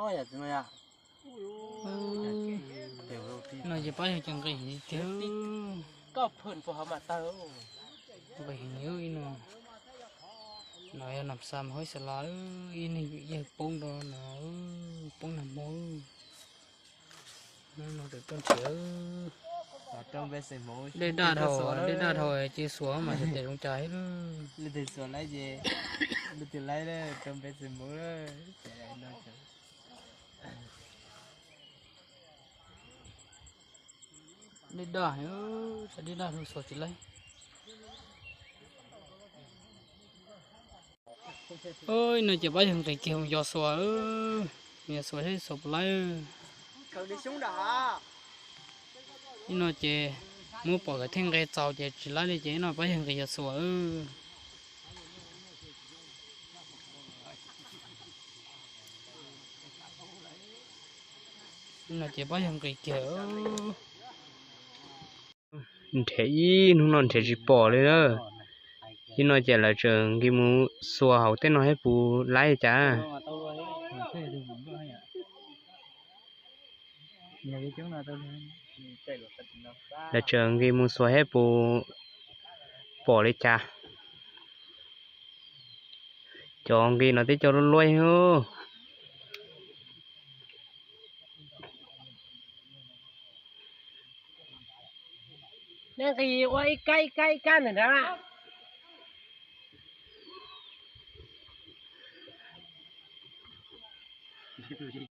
No ces pab yawg ces nqis tiag, nqis heev ib no. No yog Nom Xa Hauv Xas Las, ib neeg yawg poob rau no, poob nag hmo. Hnub no tus tuaj nrhiav, dej daj dhau, dej daj dhau ces xuas mas xyov tes zoo cas thiab. Dej daj, dej daj dhau xuas tsis laib. Ib no ces pab yawg nqis kiag mus yos xuas, mus yos xuas saib xuas puas laib. Ib no ces muab pom kom thiaj nqe txaus ces tsis laib li ces ib no pab yawg nqis yos xuas. Ib no ces pab yawg nqis kiag. Nrhiav ib hnub no nrhiav tsis pom li na. Ib no ces lawv tseem nqis mus xuas hauv tej no thiab puas laib cas. Lawv tseem nqis mus xuas thiab puas pom li cas. Cov nqis no twb coj luaj luaj. Nej nqis ua ib kab ib kab ib kab ntawm nrad.